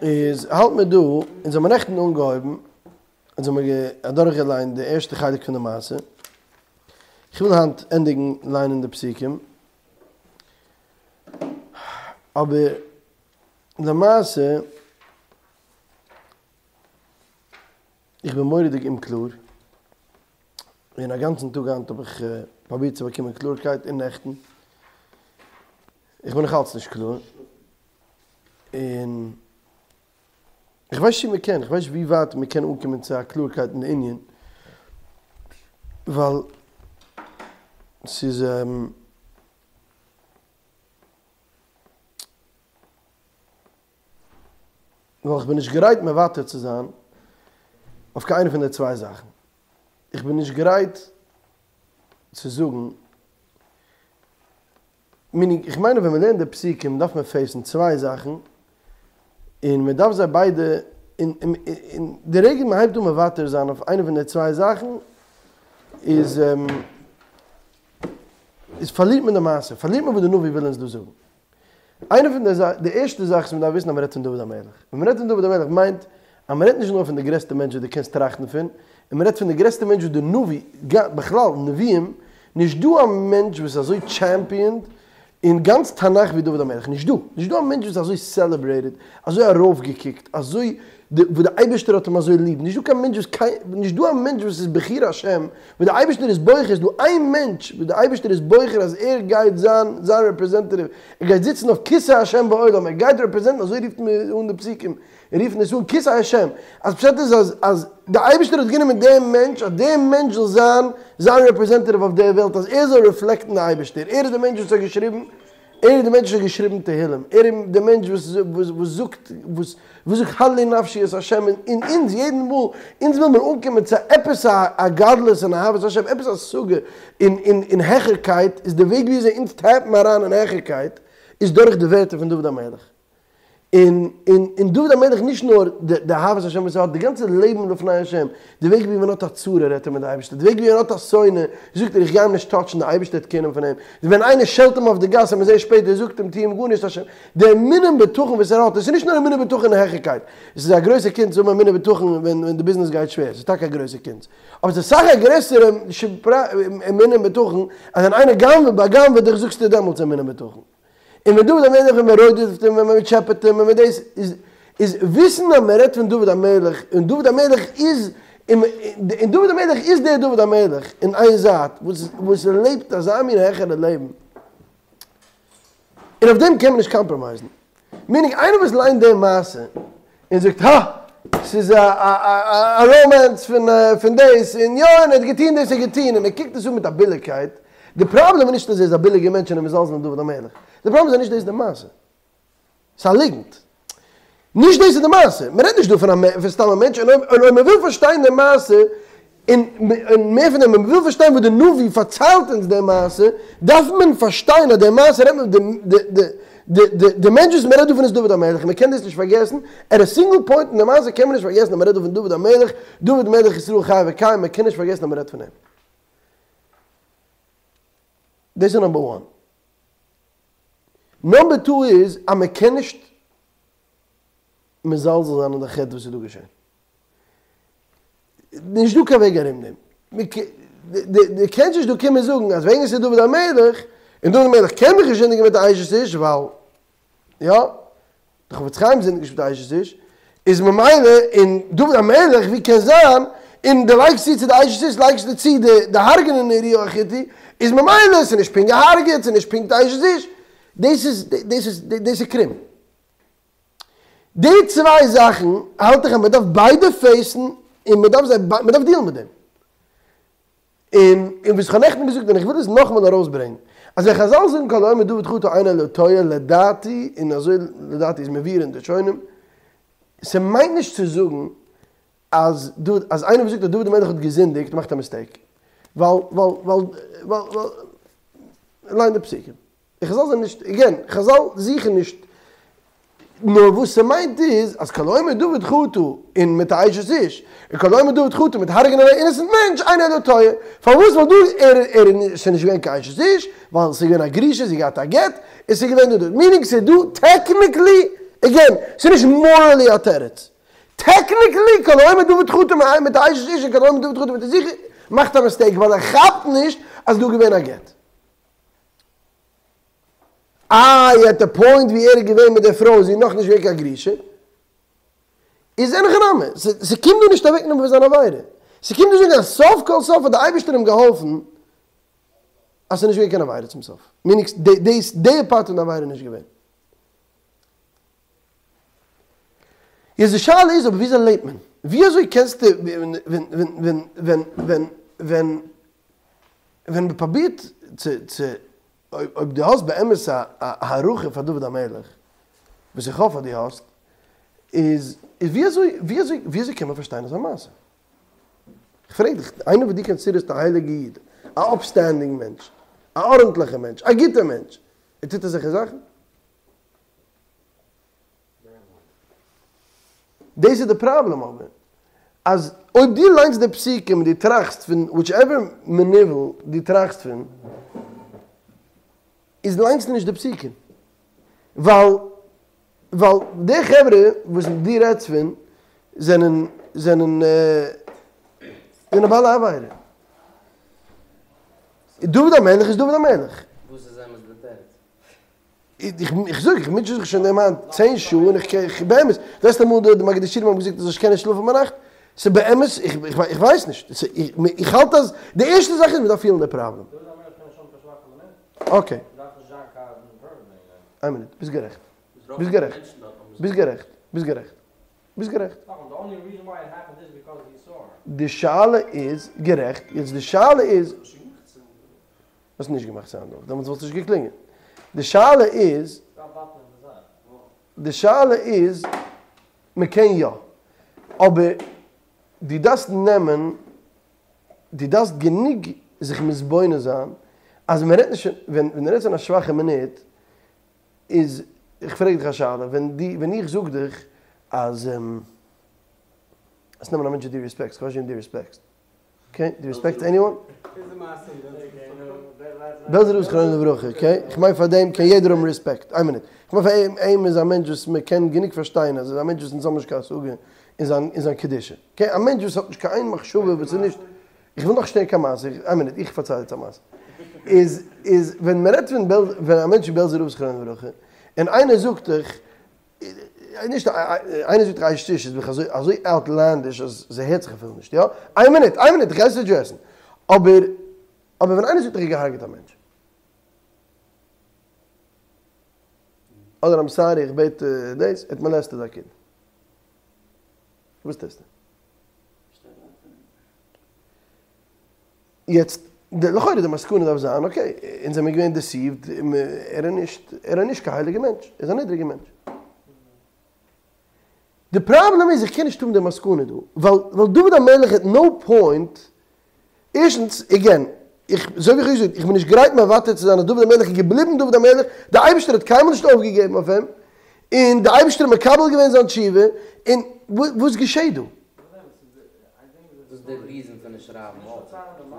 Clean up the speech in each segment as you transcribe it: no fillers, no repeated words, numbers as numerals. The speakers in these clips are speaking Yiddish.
איז האלט מיר דא, אונז האבן נעכטן אנגעהויבן, אונז האבן אדורכגעליינט די ערשטע חלק פון די מעשה, איך וויל היינט ענדיגן ליינען די פסוקים, אבער למעשה איך בין מורא'דיג אומקלאר, און א גאנצן טאג היינט האב איך פרובירט צו באקומען קלארקייט און נעכטן, איך בין נאך אלץ נישט קלאר, און איך ווייס נישט צו מען קען, איך ווייס נישט ווי ווייט מען קען אנקומען צו א קלארקייט אין די ענין, ווייל ס'איז. ווייל איך בין נישט גרייט מוותר צו זיין אויף קיין איינע פון די צוויי זאכן. איך בין נישט גרייט צו זאגן, מינינג, איך מיין אז ווען מען לערנט די פסוקים דארף מען פעיסן צוויי זאכן, און מען דארף זיי ביידע, און די רגע מען הייבט אן מוותר זיין אויף איינע פון די צוויי זאכן, איז איז פארלירט מען די מעשה, פארלירט מען וואס די נביא וויל אונז דא זאגן. איינע פון די זאכן, די ערשטע זאך וואס מען דארף וויסן אז מען רעדט פון דוד המלך. ווען מען רעדט פון דוד המלך מיינט אז מען רעדט נישט נאר פון די גרעסטע מענטש וואס דו קענסט טראכטן פון, און מען רעדט פון די גרעסטע מענטש וואס די נביא, בכלל נביאים, נישט דא א מענטש וואס איז אזוי טשעמפיאנד אין גאנץ תנך ווי דוד המלך, נישט דא, נישט דא א מענטש וואס איז אזוי סעלעברעיטעד, אזוי ארויפגעקוקט, אזוי וואס די אייבערשטער האט אים אזוי ליב, נישט דא קיין מענטש וואס קיין, נישט דא א מענטש וואס איז בחיר השם, וואס די אייבערשטער איז בוחר, איז דא איין מענטש וואס די אייבערשטער איז בוחר אז ער גייט זיין זיין רעפרעזענטעטיוו, ער גייט זיצן אויף כסא השם בעולם, ער גייט רעפרעזענטן, אזוי רופט מען אן די פסוקים, רופן עס אן כסא השם, אז פשט איז אז אז די אייבערשטער האט גענומען דעם מענטש אז דער מענטש זאל זיין זיין רעפרעזענטעטיוו אויף דער וועלט, אז ער זאל רעפלעקטן די אייבערשטער, ער איז די מענטש וואס האט געשריבן ער איז די מענטש וואס האט געשריבן תהילים, ער איז די מענטש וואס וואס זאגט וואס וואס זאגט הללי נפשי את ה', און אונז יעדן מאל אונז וויל מיר אנקומען צו עפעס א א גדלות און אהבת השם, עפעס א השגה אין אין אין העכערקייט, איז די וועג ווי אזוי אונז טעפן אריין אין העכערקייט איז דורך די ווערטער פון דוד המלך. און און און דוד המלך נישט נאר די די אהבת השם וואס ער האט, די גאנצע לעבן לפני השם, די וועג ווי מען האט א צרה רעדט ער מיט די אייבערשטער, די וועג ווי ער האט א שונא זאגט ער איך גיי אים נישט טאטשן די אייבערשטער וועט קעיר נעמען פון אים, ווען איינער שעלט אים אויף די גאס און מען זעט שפעטער זאגט אים טו אים גארנישט השם, די אמונה און בטחון וואס ער האט, עס איז נישט נאר אמונה בטחון אין העכערקייט, עס איז א גרויסע קונץ צו האבן אמונה בטחון ווען ווען די ביזנעס גייט שווער, עס איז טאקע א גרויסע קונץ, אבער עס איז אסאך א גרעסערע אמונה און בטחון אז ווען איינער גנב'עט בא'גנב'עט דיך זאגסטו דעמאלטס אמונה בטחון. און ווען דוד המלך ווען מען רודפ'ט אים ווען מען טשעפעט אים ווען מען דאס איז איז וויסן אז מען רעדט פון דוד המלך און דוד המלך איז און דוד המלך איז דער דוד המלך אין איין זייט וואס וואס לעבט אזא מין העכערע לעבן און אויף דעם קען מען נישט קאמפראמייזן מינינג איינער וואס ליינט די מעשה און זאגט הא ס'איז א א ראמענס פון פון דאס און יא און ער האט געטון דאס און געטון און ער קוקט עס אן מיט א ביליגקייט די פראבלעם איז נישט אז ער איז א ביליגער מענטש און ער מזלזל אין דוד המלך, די פראבלעם איז אז נישט דאס איז די מעשה. ס'איז א ליגנט. נישט דאס איז די מעשה. מ'רעדט נישט דא פון א פון סתם א מענטש, און אויב און אויב מ'וויל פארשטיין די מעשה, און און מער פון דעם, אויב מ'וויל פארשטיין וואס די נביא פארציילט אונז די מעשה, דארף מען פארשטיין אז די מעשה רעדט מען די די די די די די מענטש וואס מ'רעדט דא פון איז דוד המלך, און מ'קען דאס נישט פארגעסן, עט א סינגל פוינט אין די מעשה קען מען נישט פארגעסן אז מ'רעדט דא פון דוד המלך, דוד מלך ישראל חי וקיים, מ'קען נישט פארגעסן אז מ'רעדט פון אים. דאס איז נאמבער וואן. נאמבער טו איז אז מען קען נישט מזלזל זיין אין די חטא וואס איז דא געשען. נישט דא קיין וועג ארום דעם. דו קענסט נישט דא קומען זאגן אז וועגן עס איז דוד המלך, און דוד המלך קען דאך נישט זינדיגן מיט א אשת איש ווייל יא, די חפץ חיים זינדיגט נישט מיט א אשת איש, איז ממילא און דוד המלך ווי קען זיין, און דו לייגסט צו צו די אשת איש לייגסטו צו די די הרג'נען אוריה החתי, איז ממילא ס'איז נישט פונקט געהארגעט ס'איז נישט פונקט אשת איש, דאס איז דאס איז דאס איז קרום. די צוויי זאכן האלט איך אז מען דארף ביידע פעיסן און מען דארף זיי מען דארף דיעלן מיט דעם. און און וואס איך האב נעכטן געזאגט און איך וויל עס נאכאמאל ארויסברענגן, אז ווען חזל זאגן כל האומר דוד חטא אינו אלא טועה, לדעתי, און אזוי לדעתי איז מבואר אין די ראשונים, ס'מיינט נישט צו זאגן אז דוד אז איינער וואס זאגט אז דוד המלך האט געזינדיגט מאכט א מיסטעיק, ווייל ווייל ווייל ווייל ווייל ליין די פסוקים. חזל זענען נישט, עגעין, חזל זוכן נישט, נאר וואס ס'מיינט איז אז כל האומר דוד חטא און מיט א אשת איש, און כל האומר דוד חטא מיט הרג'נען א אינעסענט מענטש, אינו אלא טועה. פארוואס? ווייל דא ער ער איז ס'איז נישט געווען קיין אשת איש, ווייל ס'איז געווען א גרושה, זי האט געהאט א גט, און ס'איז געווען דא דא. מינינג ס'איז דא טעקניקלי. עגעין, ס'איז נישט מאראלי א תירוץ. טעקניקלי כל האומר דוד חטא מיט א אשת איש און כל האומר דוד חטא מיט א זכר מאכט א מיסטעיק ווייל ער כאפט נישט אז דא איז געווען א גט. איי עט די פוינט ווי ער איז געווען מיט די פרוי איז זי נאכנישט געווען קיין גרושה. איז אין הכי נמי, ס'קומט דא נישט אוועקנעמען פון זיין עבירה. ס'קומט דא זאגן אז סוף כל סוף האט די אייבערשטער אים געהאלפן אז ס'איז נישט געווען קיין עבירה צום סוף. מינינג דאס די פארט פון די עבירה איז נישט געווען. יעצט די שאלה איז אבער וויאזוי לעבט מען? ווי אזוי קענסטו ווען ווען ווען ווען ווען ווען ווען מ'פרובירט צו צו אויב דו האסט באמת א הערכה פאר דוד המלך, וואס איך האף אז דו האסט, איז ווי אזוי ווי אזוי ווי אזוי קען מען פארשטיין אזא מעשה? איך פרעג דיך, איינער וואס דו קאנסידערסט א הייליגע איד, א אפסטענדינג מענטש, א ארנטליכע מענטש, א גוטע מענטש, ער טוט אזעלכע זאכן? דאס איז די פראבלעם אבער, אז אויב דו ליינסט די פסוקים און דו טראכסט פון וויטשעווער מניוול דו טראכסט פון, איז ליינסטו נישט די פסוקים. ווייל ווייל די חברה וואס דו רעדסט פון זענען זענען זענען בעלי עבירה. דוד המלך איז דוד המלך. וואס איז אמת די תירוץ? איך זאג, איך מוטשע זיך שוין דעם היינט צען שעה און איך באמת, ווייסט אמאל די מגיד שיעורים האבן געזאגט אז איך קען נישט שלאפן ביינאכט, ס'איז באמת, איך ווייס נישט, איך האלט אז די ערשטע זאך איז מ'דארף פילן די פראבלעם. אקעי. איין מינוט, ביסט גערעכט. ביסט גערעכט. ביסט גערעכט. ביסט גערעכט. ביסט גערעכט. די שאלה איז, גערעכט, יעצט די שאלה איז. האסט נישט געמאכט סאונד אףף, דעמאלטס וואלט עס נישט געקלינגען. די שאלה איז, די שאלה איז, מען קען יא, אבער דו דארפסט נעמען, דו דארפסט גענוג זיך מתבונן זיין, אז מען רעדט נישט פון, ווען דו רעדסט פון א שוואכע מינוט, איז, איך פרעג דיך א שאלה, ווען דו, ווען איך זאג דיך אז, לאמיר נעמען א מענטש וואס דו רעספעקסט, כ'ווייס נישט וועם דו רעספעקסט, אקעי, דו רעספעקטס עניוואן? בעלזער רב זכרונו לברכה, אקעי, איך מיין פאר דעם קען יעדער האבן רעספעקט, איין מינוט, איך מיין פאר אים, אים איז א מענטש וואס מען קען גענוג פארשטיין אז ער איז א מענטש וואס אונז האבן נישט קיין השגה אין זיין אין זיין קדושה, אקעי, א מענטש וואס האט נישט קיין איין מחשבה וואס איז נישט, איך וויל נאכנישט הערן קיין מעשה, איין מינוט, איך פארצייל יעצט א מעשה, איז איז ווען מען רעדט פון בעלז, ווען א מענטש ווי בעלזער רב זכרונו לברכה, און איינער זאגט דיך נישט איינער זאגט אשת איש איז אזוי אזוי אוטלענדיש אז ס'הערט זיך אפילו נישט יא? איין מינוט איין מינוט איך גיי עס אדרעסן אבער אבער ווען איינער זאגט איך האב געהארגעט א מענטש אדער איים סארי איך בעט דאס ער האט מאלעסטעד א קינד וואס טוסטו? יעצט, לכאורה די מסקנא דארף זיין, אקעי, אונז זעמיר געווען דעסיווד, ער איז נישט, ער איז נישט קיין הייליגע מענטש, ער איז א נידריגע מענטש. די פראבלעם איז איך קען נישט האבן די מסקנא דא, ווייל ווייל דוד המלך עט נאו פוינט, ערשטנס, עגעין, איך, אזוי ווי איך האב געזאגט, איך בין נישט גרייט מוותר צו זיין אז דוד המלך איז געבליבן דוד המלך, די אייבערשטער האט קיינמאל נישט אויפגעגעבן אויף אים, און די אייבערשטער האט מקבל געווען זיין תשובה, און וואס געשעט דא?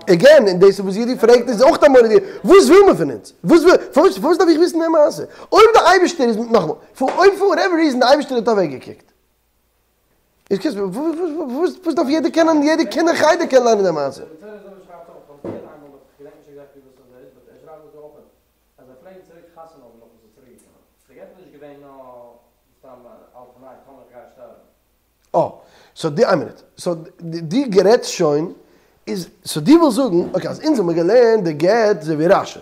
עגעין, און דאס איז וואס יהודי פרעגט איז אויך א מורא'דיגע, וואס וויל מען פון אונז? וואס וויל, פארוואס פארוואס דארף איך וויסן די מעשה? אויב די אייבערשטער איז, נאכאמאל, אויב פאר וואטעווער ריזען די אייבערשטער האט אוועק געקוקט, איז קענסט וואס וואס דארף יעדער קענען, יעדער קינד אין חדר קען ליינען די מעשה. אה, סאו די, איין מינוט, סאו די גערעדט שוין איז, סאו די ווילסט זאגן, אקעי אז אונז האמיר געלערנט די גט אזוי ווי רשי,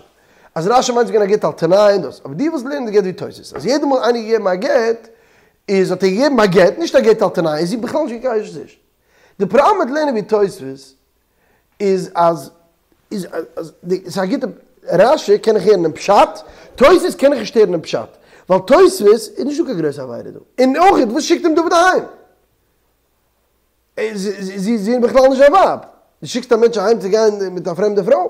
אז רשי מיינט ס'איז געווען א גט על תנאי און דאס, אבער די ווילסט לערנען די גט ווי תוס', אז יעדע מאל איינער געגעבן א גט, איז האט ער געגעבן א גט, נישט א גט על תנאי, איז זי בכלל נישט קיין אשת איש. די פראבלעם מיט לערנען ווי תוס' איז אז איז אז די ס'איז א גוטע רשי קען איך הערן דעם פשט, תוס' קען איך נישט הערן דעם פשט, ווייל תוס' איז נישטא קיין גרויסע עבירה דא, און אויך וואס שיקט אים דוד אהיים? זי איז בכלל נישט זיין ווייב, דו שיקסט א מענטש אהיים צו גיין מיט א פרעמדע פרוי?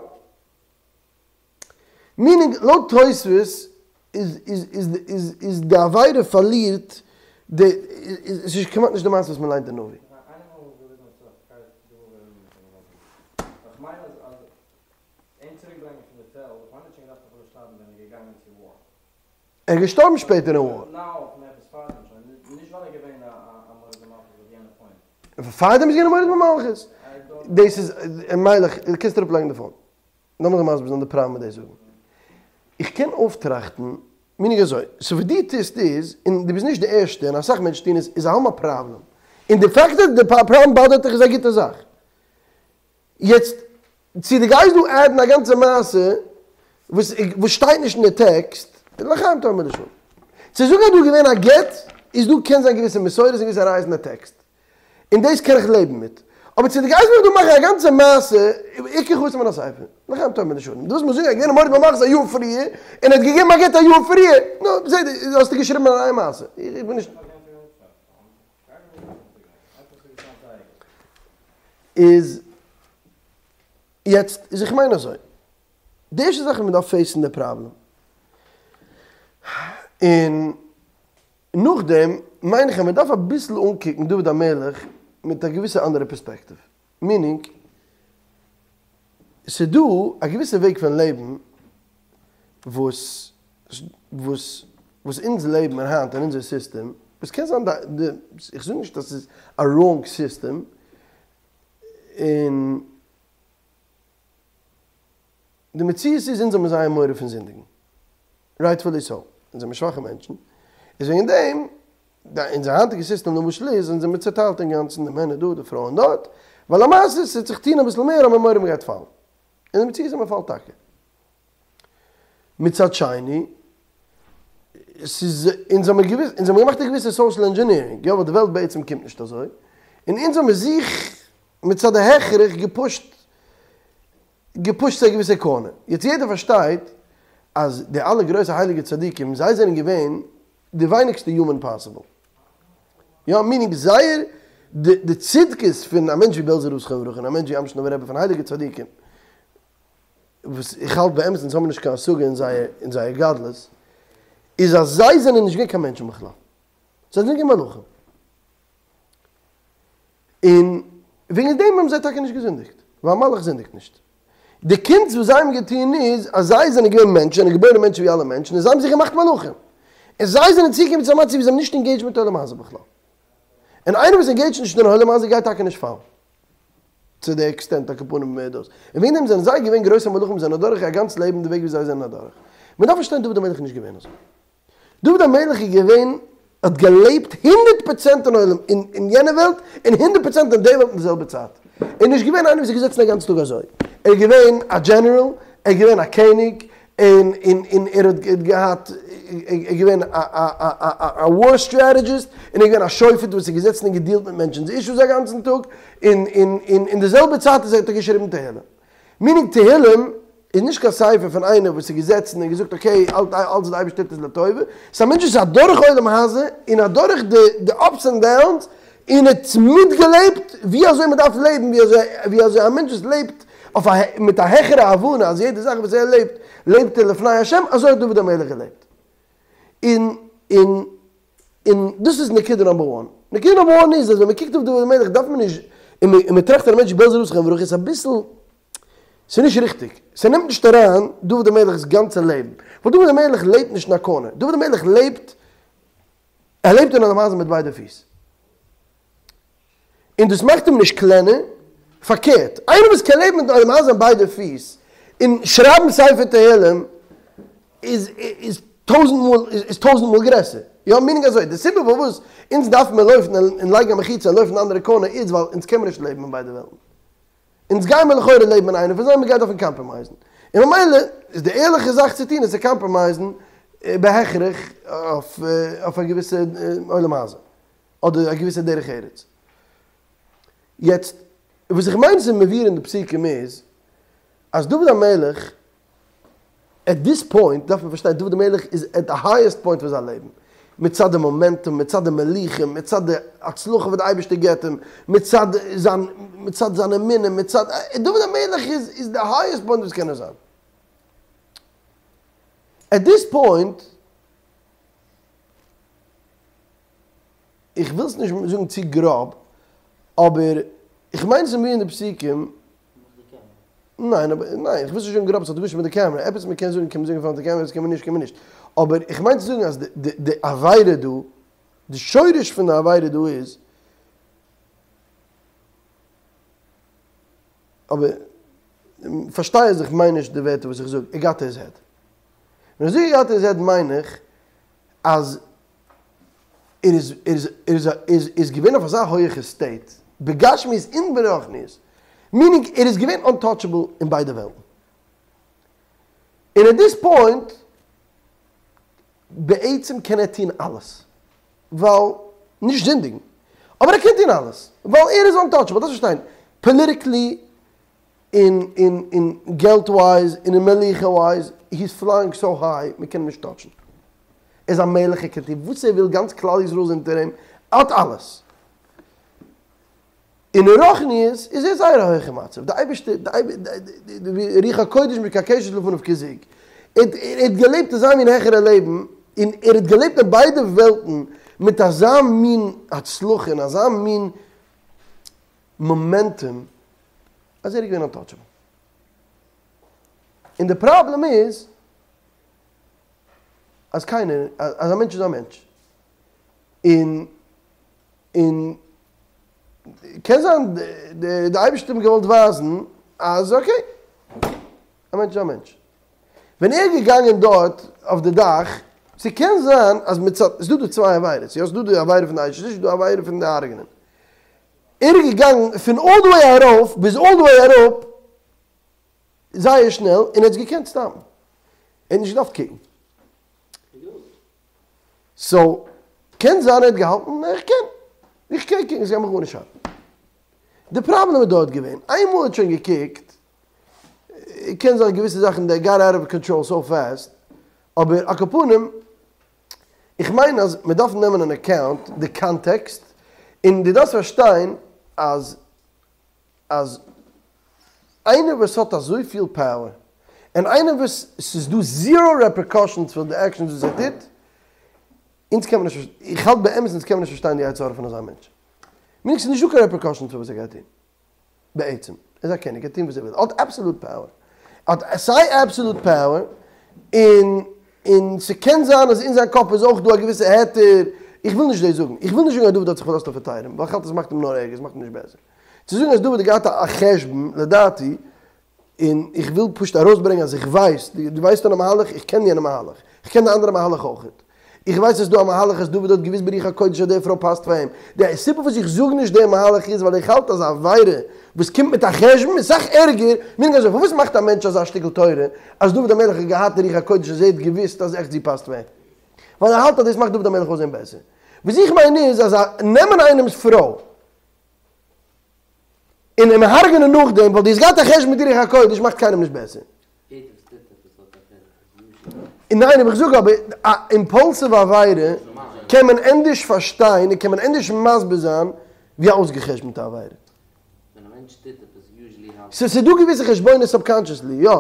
מינינג לויט תוס' איז איז איז איז איז די עבירה פארלירט די איז איז כמעט נישט די מעשה וואס מען ליינט אין נביא. ער איז געשטארבן שפעטער אין וואר. פארדעם איז געווען א מורד במלכות. דאס איז, מיילעך, קענסט אראפלייגן די פאון. לאמיך דיר מסביר זיין די פראבלעם מיט דאס זאגן. איך קען אויפטראכטן, מיינינג אזוי, סאו וואס דו טוסט איז, און דו ביסט נישט די ערשטע, און אסאך מענטשן טון עס, איז זיי האבן א פראבלעם. און די פאקט אז די פראבלעם באדערט דיך איז א גוטע זאך. יעצט, צו דו גייסט דא עדן א גאנצע מעשה וואס וואס שטייט נישט אין די טעקסט, לחיים תאמר לשלום. צו זאגן אז דא איז געווען א גט, איז דא קען זיין געוויסע מסורות און געוויסע ראיות אין די טעקסט. און דאס קען איך לעבן מיט. אבער צו דו גייסט מיך דא מאכן א גאנצע מעשה, עיקר חוץ מן הספר, לחיים תאמר לשלום. דו ווילסט מיר זאגן אז געווען א מורד במלכות א יאר פריער, און ער האט געגעבן א גט א יאר פריער, נו, בסדר, האסטו געשריבן א נייע מעשה. איך בין נישט. איז יעצט איז איך מיין אזוי, די ערשטע זאך איז מען דארף פעיסן די פראבלעם, און נאכדעם מיין איך אז מען דארף אביסל אנקוקן דוד המלך מיט א געוויסע אנדערע פערספעקטיוו, מינינג ס'דא א געוויסע וועג פון לעבן וואס וואס וואס אונז לעבן מיר היינט אין אונזער סיסטעם, וואס קען זיין די, איך זאג נישט אז ס'איז א ראנג סיסטעם, און די מציאות איז אונז האבן זייער מורא פון זינדיגן, רייטפולי סאו, אונז זעמיר שוואכע מענטשן, איז וועגן דעם, אונזער היינטיגע סיסטעם למשל איז, אונז זעמיר צוטיילט אינגאנצן, די מענער דא, די פרויען דארט, ווייל למעשה ס'וועט זיך טון אביסל מער האבן מיר מורא מ'גייט פאלן, און די מציאות איז מ'פאלט טאקע. מצד שני, ס'איז, אונז האמיר געוויס, אונז האמיר געמאכט א געוויסע סאושעל ענדזשענירינג, יא, ווייל די וועלט בעצם קומט נישט אזוי, און אונז האמיר זיך מצד ההכרח געפושט, געפושט צו א געוויסע קארנער. יעצט יעדער פארשטייט אז די אלע גרויסע הייליגע צדיקים, זיי זענען געווען די ווייניגסטע יומען פאסיבל. יא, מינינג זייער, די די צדקות פון א מענטש ווי בעלזער רב זכרונו לברכה און א מענטש ווי אמשינאווער רבי פון הייליגע צדיקים, וואס איך האלט באמת אונז האבן נישט קיין השגה אין זייער אין זייער גדלות, איז אז זיי זענען נישט געווען קיין מענטשן בכלל. זיי זענען געווען מלאכים. און וועגן דעם האבן זיי טאקע נישט געזינדיגט, ווייל א מלאך זינדיגט נישט. די קונץ וואס זיי האבן געטון איז אז זיי זענען געווען מענטשן, זענען געבוירן מענטשן ווי אלע מענטשן, און זיי האבן זיך געמאכט מלאכים. און זיי זענען צוגעקומען צו א מצב ווי זיי האבן נישט אינגעידזשט מיט עולם הזה בכלל. און איינער וואס אינגעידזשט נישט אין עולם הזה גייט טאקע נישט פאלן. צו די עקסטענט על כל פנים דאס. און וועגן דעם זענען זיי געווען גרויסע מלאכים זענען אדורך א גאנץ לעבן די וועג ווי זיי זענען אדורך. מען דארף פארשטיין דוד המלך איז נישט געווען אזוי. דוד המלך איז געווען, האט געלעבט הונדערט פראצענט אין עולם, אין יענע וועלט, און הונדערט פראצענט אין די וועלט אין די זעלבע צייט. ער איז נישט געווען איינער וואס איז געזעצן א גאנצן טאג אזוי. ער איז געווען א דזשענעראל, ער איז געווען א קעניג, און און און ער האט געהאט, ער איז געווען א א א א א וואר סטראטעגיסט, און ער איז געווען א שופט וואס איז געזעצן און געדילט מיט מענטשנ'ס אישוס א גאנצן טאג, און און און אין די זעלבע צייט איז ער האט ער געשריבן תהלים. מינינג תהלים איז נישט קיין ספר פון איינער וואס איז געזעצן און געזאגט אקעי אלץ וואס די אייבערשטער טוט איז לטובה, ס'איז א מענטש וואס איז אדורך עולם הזה און אדורך די די אפס ענד דאונס און האט מיטגעלעבט ווי אזוי מען דארף לעבן ווי אזוי ווי אזוי א מענטש וואס לעבט אויף א מיט א העכערע הבנה אז יעדע זאך וואס ער לעבט לעבט ער לפני השם אזוי האט דוד המלך געלעבט און און און דאס איז נקודה נאמבער וואן. נקודה נאמבער וואן איז אז ווען מען קוקט אויף דוד המלך דארף מען נישט, און מען טראכט פון א מענטש ווי בעלזער רב זכרונו לברכה איז אביסל, ס'איז נישט ריכטיג, ס'נעמט נישט אריין דוד המלך'ס גאנצע לעבן, ווייל דוד המלך לעבט נישט אין א קארנער, דוד המלך לעבט, ער לעבט אין עולם הזה מיט ביידע פיס. און דאס מאכט אים נישט קלענער, פארקערט, איינער וואס קען לעבן מיט עולם הזה אין ביידע פיס, און שרייבן ספר תהלים, איז איז טויזנט מאל איז טויזנט מאל גרעסער. יא, מינינג אזוי, די סיבה פארוואס אונז דארף מיר לויפן און לייגן א מחיצה און לויפן אין אנדערע קארנער איז ווייל אונז קען מיר נישט לעבן אין ביידע וועלטן. אונז גייען מיר לכאורה לעבן אין איינע פון זיי, מ'גייט דארפן קאמפראמייזן. און ממילא איז די ערליכע זאך צו טון איז צו קאמפראמייזן בהכרח אויף אויף א געוויסע עולם הזה. אדער א געוויסע דרך ארץ. יעצט, וואס איך מיין ס'איז מבואר אין די פסוקים איז, אז דוד המלך, עט דיס פוינט דארף מען פארשטיין, דוד המלך איז עט די הייעסט פוינט פון זיין לעבן, מצד די מאמענטום, מצד די מלוכה, מצד די הצלחה וואס די אייבערשטער געבט אים, מצד זיין, מצד זיין אמונה, מצד, דוד המלך איז איז די הייעסט פוינט וואס קען נאר זיין. עט דיס פוינט, איך וויל עס נישט זאגן צו גראב, אבער איך מיין ס'איז מבואר אין די פסוקים. ניין אבער ניין איך וויל עס נישט זאגן גראב ס'האט גארנישט מיט די קעמרע, עפעס מ'קען זאגן קען מען זאגן פאר די קעמרע עפעס קען מען נישט קען מען נישט, אבער איך מיין צו זאגן אז די די עבירה דא. די שורש פון די עבירה דא איז, אבער פארשטיי אז איך מיין נישט די ווערטער וואס איך זאג, איט גאט טו היז העד. ווען איך זאג איט גאט טו היז העד מיין איך אז ער איז ער איז ער איז איז איז געווען אויף אזא הויעכע סטעיט, בגשמיות און ברוחניות, מינינג ער איז געווען אנטאטשעבל אין ביידע וועלטן. און עט דיס פוינט בעצם קען ער טון אלעס, ווייל נישט זינדיגן, אבער ער קען טון אלעס, ווייל ער איז אנטאטשעבל, דארפסט פארשטיין, פאליטיקלי און און און געלט ווייז און אין מלוכה ווייז, הי איז פלייאינג סאו היי, מען קען אים נישט טאטשן. ער איז א מלך, ער קען טון וואס ער וויל, גאנץ כלל ישראל איז אונטער אים, ער האט אלעס. און אין רוחניות איז ער זייער א הויכע מצב, די אייבערשטער, די רוח הקודש מקשקשת לפניו כזוג, ער האט געלעבט אזא מין העכערע לעבן, און ער האט געלעבט אין ביידע וועלטן מיט אזא מין הצלחה און אזא מין מאמענטום, אז ער איז געווען אנטאטשעבל. און די פראבלעם איז אז קיינער, אז א מענטש איז א מענטש, און און קען זיין די אייבערשטער האט אים געוואלט ווייזן אז אקעי, א מענטש איז א מענטש. ווען ער איז געגאנגען דארט אויף די דאך, ס'קען זיין אז מצד, ס'איז דא דא צוויי עבירות, יא ס'איז דא די עבירה פון די אשת איש, ס'איז דא די עבירה פון די הרג'נען. ער איז געגאנגען פון אלל די וועי ארויף ביז אלל די וועי אראפ זייער שנעל און ער האט עס געקענט סטאפן. ער האט נישט געדארפט קוקן. סאו, קען זיין ער האט געהאלטן איך קען, איך קען קוקן ס'גייט מיך גארנישט שאטן. די פראבלעם איז דארט געווען, איינמאל ער האט שוין געקוקט, קען זיין געוויסע זאכן דעי גאט אוט אוו קאנטראל סאו פעסט, אבער על כל פנים, איך מיין אז מען דארף נעמען אין אקאונט די קאנטעקסט, און דו דארפסט פארשטיין אז אז איינער וואס האט אזויפיל פאוער, און איינער וואס ס'איז דא זירא רעפערקאשענס פאר די עקשאנס וואס ער טוט, אונז קען מען נישט, איך האלט באמת אונז קען מען נישט פארשטיין די יצר הרע פון אזא מענטש. מינינג ס'איז נישטא קיין רעפערקאשענס פאר וואס ער גייט טון. בעצם. ער איז א קעניג, ער קען טון וואס ער וויל. ער האט אבסאלוט פאוער. ער האט סיי אבסאלוט פאוער, און און ס'קען זיין אז אין זיין קאפ איז אויך דא א געוויסע היתר, איך וויל נישט דאס זאגן, איך וויל נישט זאגן אז דוד האט זיך פארלאזט אויף היתרים, ווייל איך האלט עס מאכט אים נאר ערגער, עס מאכט אים נישט בעסער. צו זאגן אז דוד האט געהאט א חשבון, לדעתי, און איך וויל פשוט ארויסברענגען אז איך ווייס, דו ווייסט אן א מהלך, איך קען יענע מהלך, איך קען די אנדערע מהלך אויכעט. איך ווייס אז ס'איז דא א מהלך אז דוד האט געוויסט ברוח הקודש אז די פרוי פאסט פאר אים. די סיבה וואס איך זאג נישט די מהלך איז ווייל איך האלט אז א עבירה וואס קומט מיט א חשבון איז סאך ערגער, מינינג אזוי, פארוואס מאכט א מענטש אזא שטיקל תורה אז דוד המלך האט געהאט די רוח הקודש אז ער האט געוויסט אז עכט זי פאסט פאר אים? ווייל ער האלט אז דאס מאכט דוד המלך אויסזען בעסער. וואס איך מיין איז אז א נעמען איינעמס פרוי און אים הרג'נען נאכדעם ווייל דו האסט געהאט א חשבון מיט די רוח הקודש מאכט קיינעם נישט בעסער. יעדער וואס טוט עפעס האט א חלק, איז יושר. ניין אבער איך זאג אבער א אימפאלסיוו עבירה קען מען ענדערש פארשטיין און קען מען ענדערש מסביר זיין ווי א אויסגע'חשבונ'טע עבירה. ווען א מענטש טוט עפעס יוזשעלי האלט ס'איז דא געוויסע חשבונות סובקאנשעסלי יא,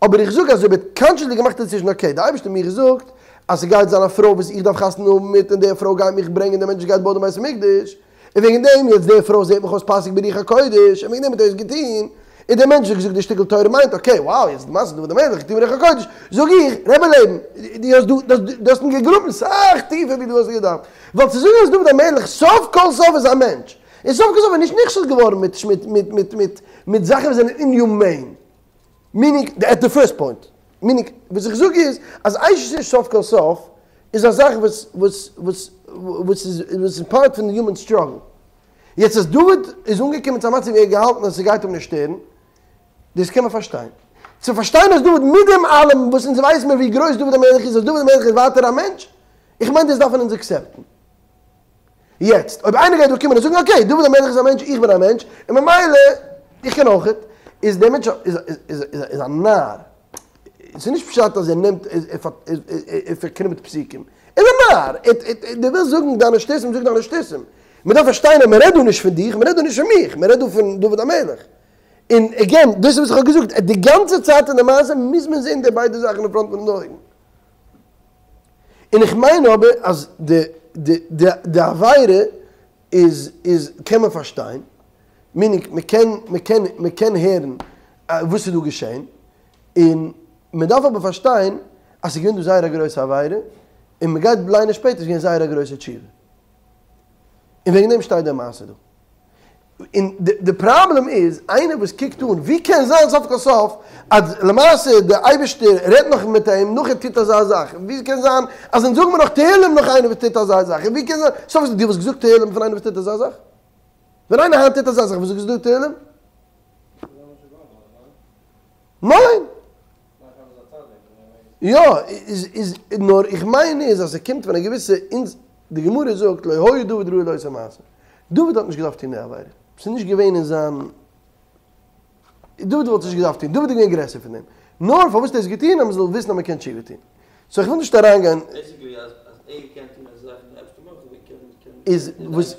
אבער איך זאג אז אויב ער האט קאנשעסלי געמאכט א דעסיזשן אקעי די אייבערשטער האט מיר געזאגט אז ס'גייט זיין א פרוי וואס איך דארף חתונה האבן מיט און די פרוי גייט מיך ברענגען די מענטש וואס גייט בויען די בית המקדש, און וועגן דעם יעצט די פרוי זעט מיך אויס פאסיג ברוח הקודש, און וועגן דעם האט ער עס געטון, און דער מענטש האט געזאגט די שטיקל תורה מיינט אקעי wow יעצט די מעשה דוד המלך געטון ברוח הקודש, זאג איך, רבי לעבן, דו האסט דא, דו האסט אים געגראבן סאך טיפער ווי דו האסט געדארפט, ווייל צו זאגן אז דוד המלך סוף כל סוף איז א מענטש, און סוף כל סוף איז נישט נכשל געווארן מיט מיט מיט מיט מיט מיט זאכן וואס זענען אינהיומעין, מינינג, עט די פירסט פוינט, מינינג, וואס איך זאג איז, אז אשת איש סוף כל סוף איז א זאך וואס וואס וואס וואס איז וואס איז פארט פון די יומען סטראגל. יעצט אז דוד איז אנגעקומען צו א מצב ווי ער האט געהאלטן אז ס'גייט אים נישט שטערן, דאס קען מען פארשטיין. צו פארשטיין אז דוד מיט דעם אלעם וואס אונז ווייסן מיר ווי גרויס דוד המלך איז, אז דוד המלך איז ווייטער א מענטש, איך מיין דאס דארף מען אונז עקסעפטן. יעצט, אויב איינער גייט דא קומען און זאגן אקעי, דוד המלך איז א מענטש, איך בין א מענטש, און ממילא איך קען אויכעט, איז דער מענטש איז א נאר. ס'איז נישט פשט אז ער נעמט, ער פארקרומט פסוקים. ער איז א נאר! דו ווילסט זאגן דיינע שטותים, זאג דיינע שטותים. מען דארף פארשטיין אז מען רעדט דא נישט פון דיך, מען רעדט דא נישט פון מיך, מען רעדט דא פון דוד המלך. און עגעין, דאס איז וואס איך האב געזאגט, די גאנצע צייט אין די מעשה מוז מען זען די ביידע זאכן אין פראנט פון די אויגן. און איך מיין אבער אז די די די די עבירה איז איז קען מען פארשטיין, מינינג מען קען מען קען מען קען הערן וואס איז דא געשען, און מען דארף אבער פארשטיין אז ס'איז געווען דא זייער א גרויסע עבירה, און מען גייט ליינען שפעטער ס'איז געווען זייער א גרויסע תשובה. און וועגן דעם שטייט די מעשה דא. און די פראבלעם איז, איינער וואס קוקט אן, ווי קען זיין סוף כל סוף אז למעשה די אייבערשטער רעדט נאך מיט אים נאך ער טוט אזא זאך, ווי קען זיין אז אונז זאגן מיר נאך תהלים נאך איינער וואס טוט אזא זאך, און ווי קען זיין, סוף כל סוף דו וואלסט געזאגט תהלים פון איינער וואס טוט אזא זאך? ווען איינער היינט טוט אזא זאך וואס זאגסטו תהלים? ניין! יא, איז איז נאר איך מיין איז אז ס'קומט פון א געוויסע אונז, די גמרא זאגט לא היה דוד ראוי לאותו מעשה, דוד האט נישט געדארפט טון די עבירה, ס'איז נישט געווען אין זיין, דוד וואלט עס נישט געדארפט טון, דוד איז געווען גרעסער פון דעם, נאר פארוואס האט ער עס געטון אז מ'זאל וויסן אז מ'קען תשובה טון, סאו איך וויל נישט אריינגיין. איז וואס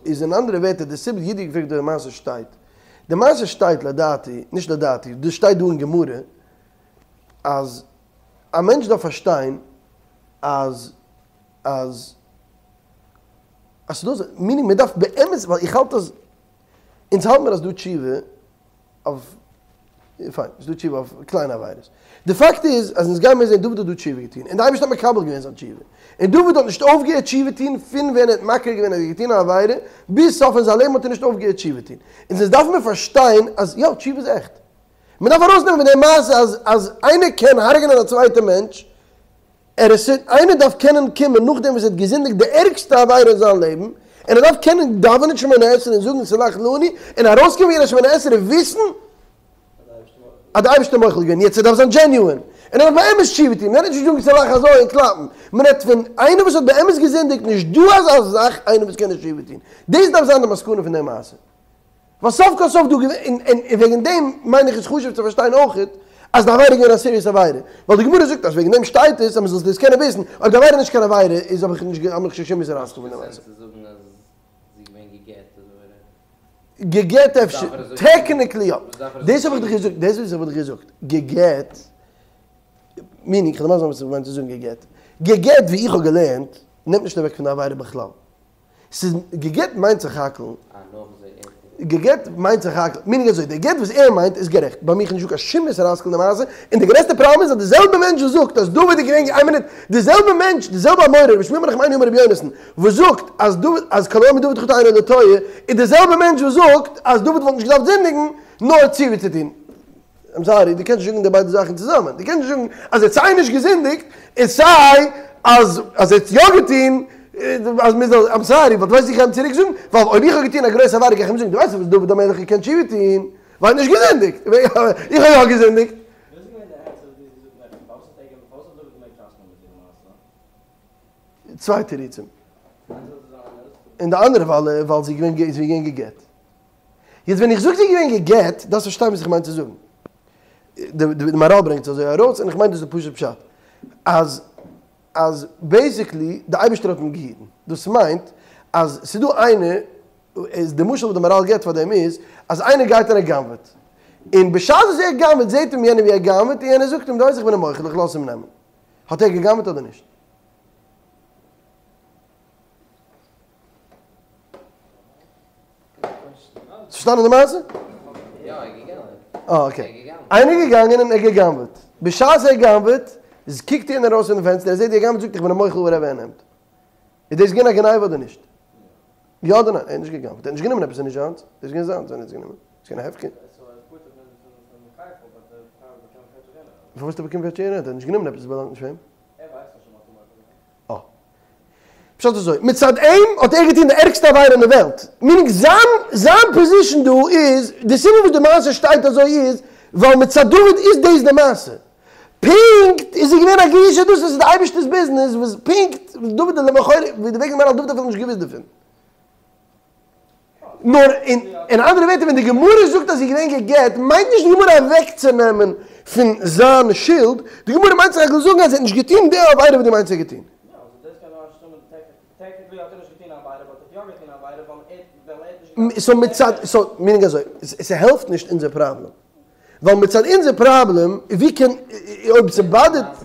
איז אין אנדערע ווערטער די סיבה ידיד געפרעגט די מעשה שטייט די מעשה שטייט לדעתי, נישט לדעתי, דאס שטייט דא אין גמרא, אז א מענטש דארף פארשטיין אז אז אז ס'דא אזא, מינינג מען דארף באמת, ווייל איך האלט אז, אונז האלט מיר אז ס'דא תשובה אויף, פיין, ס'דא תשובה אויף קליינע עבירות. די פאקט איז אז אונז גיימיר זען דוד האט דא תשובה געטון, און די אייבערשטער האט מקבל געווען זיין תשובה. און דוד האט נישט אויפגעהערט תשובה טון פון ווען ער האט מכיר געווען אז ער האט געטון א עבירה, ביז סוף פון זיין לעבן האט ער נישט אויפגעהערט תשובה טון. און אונז דארפן מיר פארשטיין אז יא, תשובה איז עכט. מען דארף ארויסנעמען פון די מעשה אז אז איינער קען הרג'נען א צווייטע מענטש, ער איז איינער דארף קענען קומען נאכדעם וואס ער האט געזינדיגט די ערגסטע עבירה אין זיין לעבן, און ער דארף קענען דאווענען שמונה עשרה און זאגן סלח לנו, און ארויסקומען פון יענע שמונה עשרה וויסן אז די אייבערשטער מוחל געווען, יעצט ער דארף זיין דזשעניוען, און ער דארף באמת תשובה טון, מען רעדט נישט זאגן סלח אזוי און קלאפן, מען רעדט פון איינער וואס האט באמת געזינדיגט, נישט דא אזא זאך איינער וואס קען נישט תשובה טון, דאס דארף זיין די מסקנא פון די מעשה. ווייל סוף כל סוף דא געווען, און און וועגן דעם מיין איך איז חשוב צו פארשטיין אויכעט אז די עבירה איז געווען א סיריעס עבירה, ווייל די גמרא זאגט אז וועגן דעם שטייט עס אז מען זאל דאס קענען וויסן, אויב די עבירה איז נישט קיין עבירה איז האב איך נישט האב איך נישט קיין שום מוסר השכל פון די מעשה. גע'גט אפשר, טעקניקלי יא, דאס האב איך דיך געזאגט, דאס וואס איך האב דיך געזאגט, גע'גט, מינינג, כ'וועל דיר מסביר זיין וואס איך מיין צו זאגן גע'גט, גע'גט ווי איך האב געלערנט, נעמט נישט אוועק פון די עבירה בכלל. ס'איז גע'גט מיינט סך הכל. גע'גט מיינט סך הכל, מינינג אזוי, די גט וואס ער מיינט איז גערעכט, ביי מיך איז נישטא קיין שום מוסר השכל אין די מעשה, און די גרעסטע פראבלעם איז אז די זעלבע מענטש וואס זאגט אז דוד איז געווען, איין מינוט, די זעלבע מענטש, די זעלבע אמורא רבי שמואל בר נחמני אמר רבי יונתן, וואס זאגט אז דוד, אז כל האומר דוד חטא אינו אלא טועה, איז די זעלבע מענטש וואס זאגט אז דוד וואלט נישט געדארפט זינדיגן נאר תשובה צו טון. איים סארי, דו קענסט נישט זאגן די ביידע זאכן צוזאמען. דו קענסט נישט זאגן אז ער האט סיי נישט געזינדיגט, און סיי אז אז ער האט יא געטון, אז מען זאל, איים סארי, באט ווייסט איך גיי אים צוריק זאגן, ווייל אויב איך האב געטון א גרויסע עבירה גיי איך אים זאגן, דו ווייסט וואס דוד המלך האט געקענט תשובה טון, ווייל ער האט נישט געזינדיגט, איך האב יא געזינדיגט. צוויי תירוצים. און די אנדערע ווייל ווייל זי איז געווען זי איז געווען גע'גט. יעצט ווען איך זאג זי איז געווען גע'גט, דארפסט פארשטיין וואס איך מיין צו זאגן. די מהר"ל ברענגט עס אזוי ארויס, און איך מיין דאס איז די פשוט פשט. אז אז בעיסיקלי די אייבערשטער האט אים געהיטן. דאס מיינט אז ס'איז דא איינער, איז די משל וואס די מהר"ל געבט פאר דעם איז, אז איינער גייט און ער גנב'עט. און בשעת וואס ער גנב'עט זעט אים יענער ווי ער גנב'עט, און יענער זאגט אים, דו ווייסט איך בין אים מוחל, איך לאז אים נעמען. האט ער געגנב'עט אדער נישט? האסט פארשטאנען די מעשה? יא, ער איז געגאנגען. אה, אקעי. איינער איז געגאנגען און ער האט גע'גנב'עט. בשעת ער גנב'עט, קוקט יענער ארויס פונעם פענסטער, ער זעט ווי ער גנב'עט, זאגט איך בין אים מוחל וואטעווער ער נעמט. איז דאס געווען א גניבה אדער נישט? יא אדער ניין? ער האט נישט גע'גנב'עט. ער האט נישט גענומען עפעס איז נישט זיינס. דאס איז געווען זיינס ווען ער האט עס גענומען. עס איז געווען א הפקר. פארוואס האט ער באקומען פעטש יענער? ער האט נישט גענומען עפעס וואס באלאנגט נישט פאר אים. אה. פשט איז אזוי, מצד אים האט ער געטון די ערגסטע עבירה אין די וועלט, מינינג זיין זיין פאזישן דא איז, די סיבה וואס די מעשה שטייט אזוי איז, ווייל מצד דוד איז דאס די מעשה. פונקט איז זי געווען א גרושה דאס איז די אייבערשטער'ס ביזנעס וואס פונקט דוד איז לכאורה ווי די וועג איז מהר"ל דוד האט אפילו נישט געוואוסט דערפון. נאר אין אנדערע ווערטער ווען די גמרא זאגט אז זי איז געווען גע'גט מיינט נישט די גמרא אוועקצונעמען פון זיין שולד, די גמרא מיינט סך הכל זאגן אז ער האט נישט געטון די עבירה וואס דו מיינסט ער האט געטון. סאו מצד, סאו מינינג אזוי, ס'העלפט נישט אונזער פראבלעם, ווייל מצד אונזער פראבלעם, ווי קען, אויב ס'באדערט.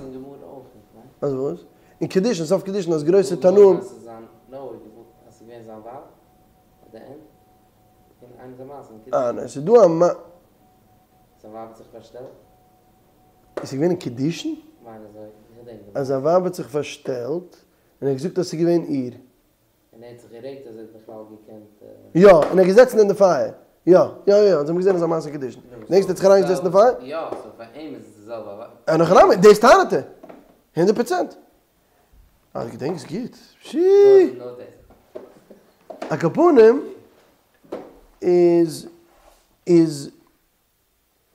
אז וואס? אין קידושין, סוף קידושין אז גרויסע תנאים. אז ס'איז געווען זיין ווייב ביי די ענד פון איינע זיין מעשה אין קידושין. אה ניין ס'איז דא א מ. זיין ווייב האט זיך פארשטעלט. עס איז געווען אין קידושין? כ'מיין אזוי, איך געדענק נישט. אז זיין ווייב האט זיך פארשטעלט און ער האט געזאגט אז ס'איז געווען איר. יא. און ער האט זיך גערעגט אז ער האט בכלל געקענט. יא, און ער איז געזעצן אין די פייער. יא, יא יא, אונז האבן געזען אזא מעשה קידושין. געדענקסט ער האט זיך אריינגעזעצט אין די פייער? יא, סאו פאר אים איז עס די זעלבע עבירה. אין הכי נמי, דאס טענה'ט ער. הונדערט פראצענט. אה, דו געדענקסט גוט. פשי. על כל פנים, איז, איז,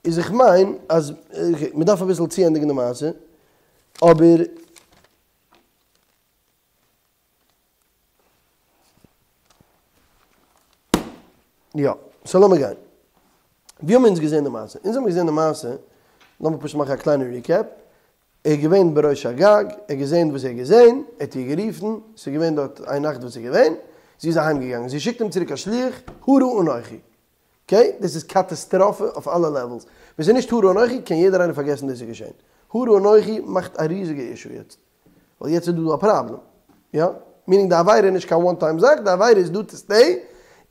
איז איך מיין אז, אקעי, מ'דארף אביסל צוענדיגן די מעשה, אבער. יא, סאו לאמיר גיין. ווי האבן אונז געזען די מעשה? אונז האבן געזען די מעשה, לאמיר פשוט מאכן א קליינע ריקעפ, ער איז געווען בראש הגג, ער האט געזען וואס ער האט געזען, ער האט איר גערופן, ס'איז געווען דארט איין נאכט וואס איז געווען, זי איז אהיים געגאנגען, זי שיקט אים צוריק א שליח, הרה אנכי. אקעי, דאס איז קאטאסטראפע אויף אלע לעוועלס. ווען ס'איז נישט הרה אנכי קען יעדער איינער פארגעסן דאס איז געשען. הרה אנכי מאכט א ריזיגע אישו יעצט. ווייל יעצט איז דא א פראבלעם. יא? מינינג די עבירה איז נישט קיין וואן טיים זאך, די עבירה איז דא טו סטעי,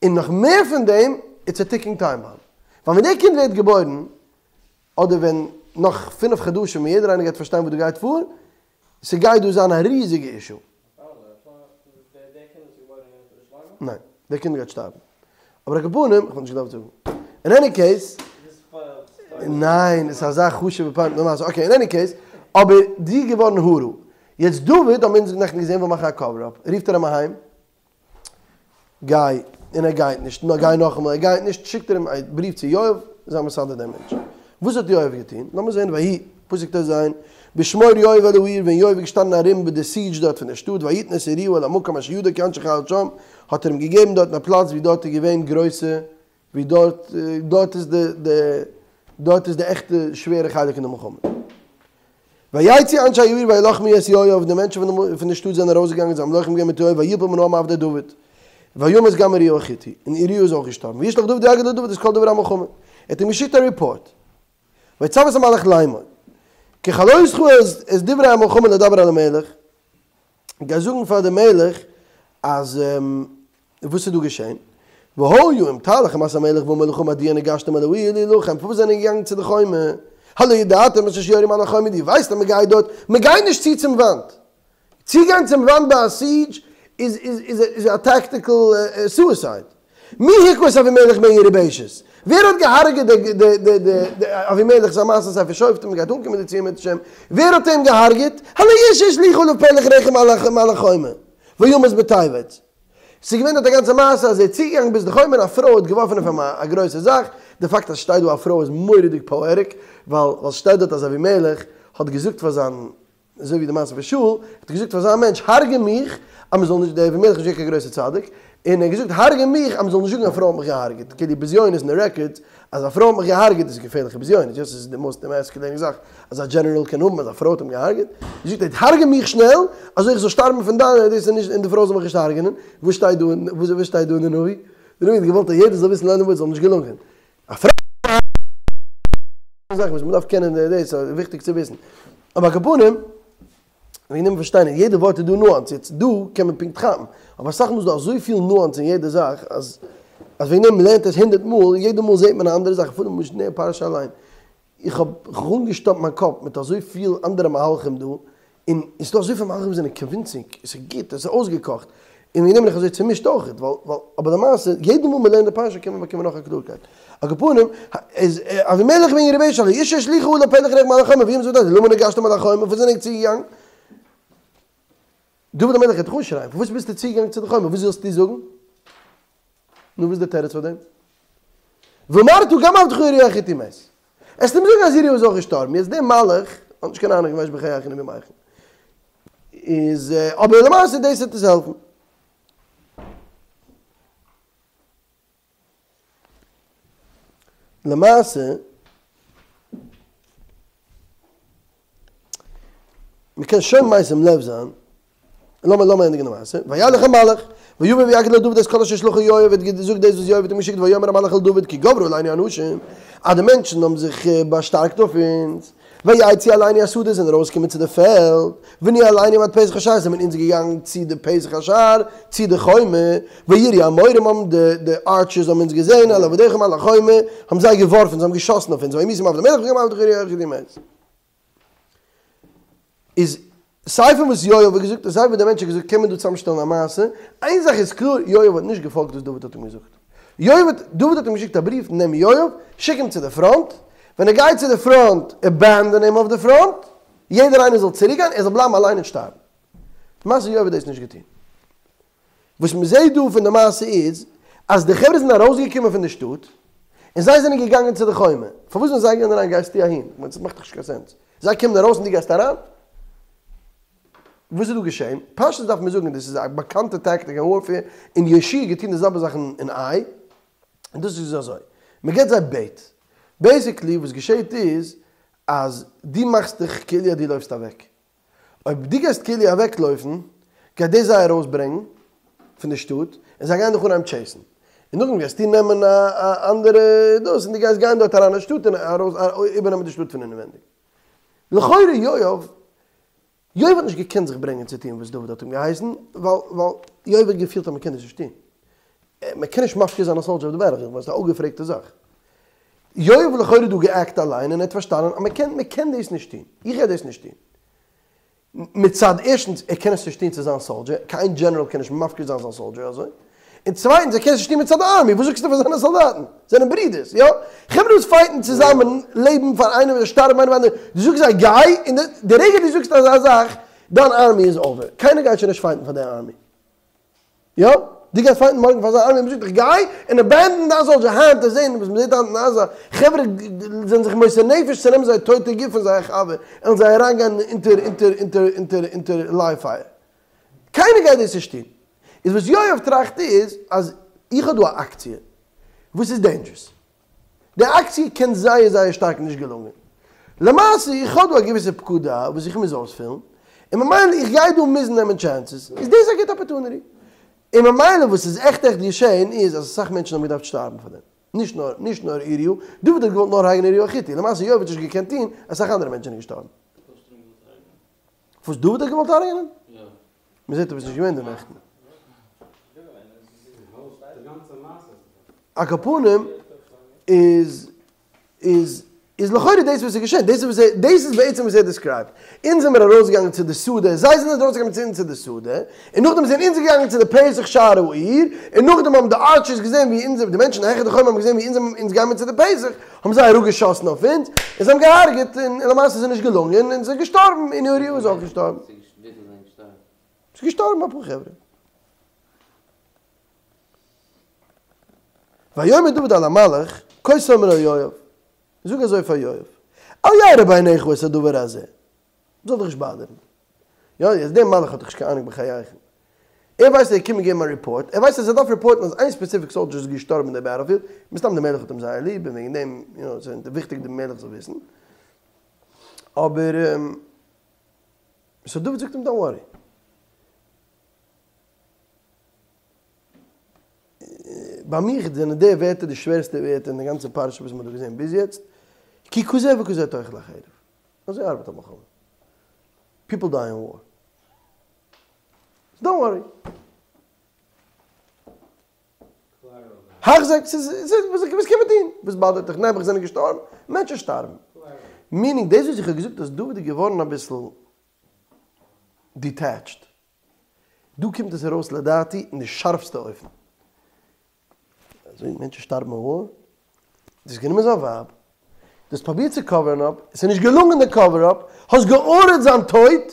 און נאך מער פון דעם, איטס א טיקינג טיים באמב. ווייל ווען די קינד ווערט געבוירן, אדער ווען נאך פינף חדשים ווען יעדער איינער גייט פארשטיין וואס דא גייט פאר, ס'גייט דא זיין א ריזיגע אישו. ניין, דער קינד גייט שטארבן. אבער על כל פנים, איך וואלט נישט געדארפט זאגן. אין עני קעיס, ניין, עס איז אזא חשוב'ע פאינט, למעשה, אקעי, אין עני קעיס, אבער זי איז געווארן הרה. יעצט דוד, האבן אונז נעכטן געזען, וויל מאכן א קאווער אפ, רופט ער אים אהיים, גיי, און ער גייט נישט, נו גיי נאכאמאל, ער גייט נישט, שיקט ער אים א בריוו צו יואב, זיי מסדר דעם מענטש. וואס האט יואב געטון? לאמיר זען, ויהי, פסוק טז, בשמור יואב אל העיר, ווען יואב איז געשטאנען ארום ביי די סיעדזש דארט פון דער שטאט, ויתן את אוריה אל המקום אשר ידע כי אנשי חיל שם, האט ער אים געגעבן דארטן א פלאץ ווי דארט איז געווען גרויסע, ווי דארט, דארט איז די, די, דארט איז די עכטע שווערע חלק אין די מלחמה. ויצאו אנשי העיר וילחמו את יואב, די מענטשן פון די שטאט זענען ארויסגעגאנגען, זיי האבן לוחם געווען מיט יואב, ויפול מן העם עבדי דוד, וימת גם אוריה החתי, און אוריה איז אויך געשטארבן, וישלח דוד ויגד לדוד את כל דבר המלחמה, ער האט אים געשיקט א ריפארט, ויצו את המלאך לאמור, ככלותך את דברי המלחמה לדבר אל המלך, גיי זאגן פאר די מלך אז וואס איז דא געשען? והיה אם תעלה חמת המלך ואמר לך מדוע נגשתם אל העיר להילחם, פארוואס זענען געגאנגען צו די חומה? הלא ידעתם אשר יורים על החומה, דו ווייסט אז מען גייט דארט, מען גייט נישט צו צום וואנט, צוגיין צום וואנט ביי א סיעדזש איז איז איז א טעקטיקל סועסייד. מי הכה את אבימלך בן ירובשת? ווער האט געהארגעט די די די די אבימלך? ס'איז א מעשה אין ספר שופטים, מען גייט אנקומען דערצו אם ירצה השם, ווער האט אים געהארגעט? הלא איש השליכה עליו פלח רחם מעל החומה וימת בתיבץ. ס'איז געווען דארט א גאנצע מעשה אז ער איז צוגעגאנגען ביז די חומה און א פרוי האט געווארפן אויף אים א גרויסע זאך, די פאקט אז ס'שטייט דא א פרוי איז מורא'דיג פאעטיק, ווייל ווייל ס'שטייט דארט אז אבימלך האט געזאגט פאר זיין אזוי ווי די מעשה פון שאול, האט ער געזאגט פאר זיין מענטש הרגע מיך אז מ'זאל נישט, דער אבימלך איז נישט געווען קיין גרויסער צדיק, און ער האט געזאגט הרגע מיך אז מ'זאל נישט זאגן א פרוי האט מיך געהארגעט, כאילו בזיונות אין די רעקארדס אז א פרוי האט מיך געהארגעט איז געפערליכע בזיונות, יא ס'איז די מאסט עמעסקולעטינג זאך אז א דזשענעראל קען האבן אז א פרוי האט אים געהארגעט, געזאגט ער האט הרגע מיך שנעל אזוי איך זאל שטארבן פון דיין דאס און נישט און די פרוי זאל מיך נישט הרג'נען, וואס שטייט דא אין וואס שטייט דא אין די נביא? די נביא האט געוואלט אז יעדער זאל וויסן לעולם ועד ס'זאל נישט געלונגען. א פרוי זאך וואס מ'דארף קענען דאס איז וויכטיג צו וויסן. אבער על כל פנים, וועגן דעם פארשטיין אין יעדע ווארט איז דא נואנס, יעצט דא קען מען פונקט כאפן, אבער אסאך מאל איז דא אזויפיל נואנס אין יעדע זאך, אז אז וועגן דעם מ'לערנט עס הונדערט מאל, און יעדע מאל זעט מען א אנדערע זאך, אפילו למשל אין די פרשה אליין. איך האב זיך אנגעשטאפט מיין קאפ מיט אזויפיל אנדערע מהלכים דא, און עס איז דא אזויפיל מהלכים וואס זענען קאנווינסינג, עס איז גוט, עס איז אויסגעקאכט, און וועגן דעם בין איך אזוי צומישט אויך, ווייל ווייל אבער למעשה, יעדע מאל מען לערנט די פרשה קען מען באקומען נאך א קלארקייט. על כל פנים, איז אבימלך בן ירובשת הלא אשה השליכה עליו פלח רחם מעל החומה וימת בתיבץ למה נגשתם אל החומה, פארוואס זענען ענק צוגעגאנגען? דוד המלך גייט דיך אנשרייען, פארוואס ביסטו צוגעגאנגען צו די חומה, וואס ווילסטו זאגן? נו וואס איז די תירוץ פאר דעם? ואמרת גם עבדך אוריה החתי מת. וועסט אים זאגן אז אוריה איז אויך געשטארבן, יעצט דער מלאך האט נישט קיין אהנונג ווייסט בחייכון וביומיכון. איז אבער למעשה דאס וועט עס העלפן. למעשה מ'קען שוין משים לב זיין לאמיר לאמיר ענדיגן די מעשה, וילך המלאך, ויבא ויגד לדוד את כל אשר שלחו יואב, האט געזאגט דאס וואס יואב האט אים געשיקט, ויאמר המלאך אל דוד כי גברו עלינו האנשים, אז די מענטשן האבן זיך באשטארקט אויף אונז, ויצאו אלינו השדה זענען ארויסגעקומען צו די פעלד, וניהלנו עד פתח השער זענען אונז געגאנגען צו די פתח השער, צו די חומה, ויראו המורים האבן די די ארטשערס האבן אונז געזען אל עבדיך מעל החומה, האבן זיי געווארפן, זיי האבן געשאסן אויף אונז, וימותו מעבדי המלך וגם עבדך אוריה החתי מת. איז. סיי פון וואס יואב האט געזאגט און סיי וואס דער מענטש האט געזאגט קען מען דא צוזאמשטעלן א מעשה, איין זאך איז קלאר, יואב האט נישט געפאלגט וואס דוד האט אים געזאגט. יואב האט, דוד האט אים געשיקט א בריוו, נעם יואב, שיק אים צו די פראנט, ווען ער גייט צו די פראנט, עבענדאן אים אויף די פראנט, יעדער איינער זאל צוריקגיין, ער זאל בלייבן אליין און שטארבן. למעשה יואב האט דאס נישט געטון. וואס מען זעט דא פון די מעשה איז, אז די חברה זענען ארויסגעקומען פון די שטאט, און זיי זענען געגאנגען צו די חומה. פארוואס ווען זיי גייען אריין גייסטו אהין? כ'מיין ס'מאכט דאך נישט קיין סענס. זיי קומען ארויס און דו גייסט אריין? וואס איז דא געשען? פשטות דארף מען זאגן, דאס איז א באקאנטע טאקטיק אין ווארפעיר, און יהושע האט געטון די זעלבע זאך אין עי, און דאס איז אזוי, מען געבט זיי בעיט. בעיסיקלי וואס געשעט איז, אז דו מאכסט דיך כאילו אז דו לויפסט אוועק. אויב דו גייסט כאילו אוועקלויפן, גייט דאס זיי ארויסברענגן פון די שטאט, און זיי גייען דיך אנהייבן טשעיסן. און נאכדעם גייסטו נעמען א אנדערע דאס, און דו גייסט גיין דארט אריין אין שטאט און ארויס איבערנעמען די שטאט פון אינעווענדיג. לכאורה יואב, יואב האט נישט געקענט זיך ברענגען צו טון וואס דוד האט אים געהייסן, ווייל ווייל יואב האט געפילט אז מען קען דאס נישט טון. מען קען נישט מפקיר זיין א סאלדשער אויף די בעטלפיעלד, ווייל ס'איז א אפגעפרעגטע זאך. יואב האט לכאורה דא גע'עקט אליין און ער האט פארשטאנען אז מען קען מען קען דאס נישט טון, איך גיי דאס נישט טון. מצד ערשטנס ער קען עס נישט טון צו זיין סאלדשער, קיין דזשענעראל קען נישט מפקיר זיין זיין סאלדשער אזוי. און צווייטנס ער קען עס נישט טון מצד די ארמי, וואס זאגסטו פאר זיינע סאלדאטן? זענען ברידערס, יא? חברה וואס פייטן צוזאמען, לעבן פאר איינעם און שטארבן איינער פאר אנדערע, דו זאגסט זיי גיי, און די רגע דו זאגסט אזא זאך, דיין ארמי איז אווער, קיינער גייט שוין נישט פייטן פאר די ארמי. יא? דו גייסט פייטן מארגן פאר אזא ארמי, מ'זאגט דיך גיי און עבענדאן דיין סאלדשער, היינט איז זעהן וואס מ'זעהט היינט אין עזה, חברה זענען זיך מוסר נפש צו נעמען זייער טויטע גוף פון זייער חבר, און זיי אריינגיין אונטער אונטער אונטער אונטער אונטער לייוו פייער. קיינער גייט דאס נישט טון. איז וואס יואב טראכט איז אז איך האב דא א אקציע וואס איז דעינדזשערס. די אקציע קען זייער זייער שטארק נישט געלונגען. למעשה איך האב דא א געוויסע פקודה וואס איך מוז אויספילן, און ממילא איך גיי דא מוזן נעמען טשענסעס, איז דאס א גוטע אפערטוניטי. און ממילא וואס איז עכט עכט געשען איז אז אסאך מענטשן האבן געדארפט שטארבן פאר דעם. נישט נאר נישט נאר אוריהו, דוד האט געוואלט נאר הרג'נען אוריהו החתי, למעשה יואב האט נישט געקענט טון, אסאך אנדערע מענטשן זענען געשטארבן. וואס דוד האט געוואלט הרג'נען? מען זעט אז ביסט נישט געווען דא נעכטן. על כל פנים איז איז איז לכאורה דאס וואס איז געשען, דאס איז וואס ער דאס איז בעצם וואס ער דעסקרייבט. אונז זעמיר ארויסגעגאנגען צו די שדה, זיי זענען ארויסגעגאנגען צו אונז צו די שדה, און נאכדעם זענען אונז געגאנגען צו די פתח שער העיר, און נאכדעם האבן די ארטשערס געזען ווי אונז, די מענטשן העכער די חומה האבן געזען ווי אונז אונז גיימיר צו די פתח, האבן זיי אראפגעשאסן אויף אונז, און זיי האבן געהארגעט, און למעשה איז עס נישט געלונגען, און ס'איז געשטארבן, און אוריהו איז אויך געשטארבן. וויפיל זענען געשטארבן? ס'איז געשטארבן אפאר חברה. ויאמר דוד אל המלאך, כה תאמר אל יואב, זאג אזוי פאר יואב, אל ירע בעיניך את הדבר הזה, זאל דיך נישט באדערן. יא, יעצט דער מלאך האט דאך נישט קיין אהנונג בחייכון. ער ווייסט ער איז געקומען געבן א ריפארט, ער ווייסט אז ער דארף ריפארטן אז איין ספעציפיק סאלדשער איז געשטארבן אין די בעטעלפיעלד, מסתם די מלך האט אים זייער ליב און וועגן דעם, יו נאו, ס'איז וויכטיג די מלך זאל וויסן. אבער. סאו דוד זאגט אים דאנט ווארי. ביי מיך זענען די ווערטער די שווערסטע ווערטער אין די גאנצע פרשה וואס מען האט דא געזען ביז יעצט, כי כזה וכזה תאכל החרב. אזוי ארבעט א מלחמה. פיפל דיי אין וואר. דאנט ווארי. החזק, ס'איז, וואס קען מען טון? וואס באדערט דיך? נעבעך זענען געשטארבן, מענטשן שטארבן. מינינג, דאס וואס איך האב געזאגט אז דוד איז געווארן אביסל דיטעטשד, דא קומט עס ארויס לדעתי אין די שארפסטע אופן. אזוי מענטשן שטארבן אין וואר? דו האסט גענומען זיין ווייב, דו האסט פרובירט צו קאווערן אפ, עס איז נישט געלונגען די קאווער אפ, האסט געארדערט זיין טויט,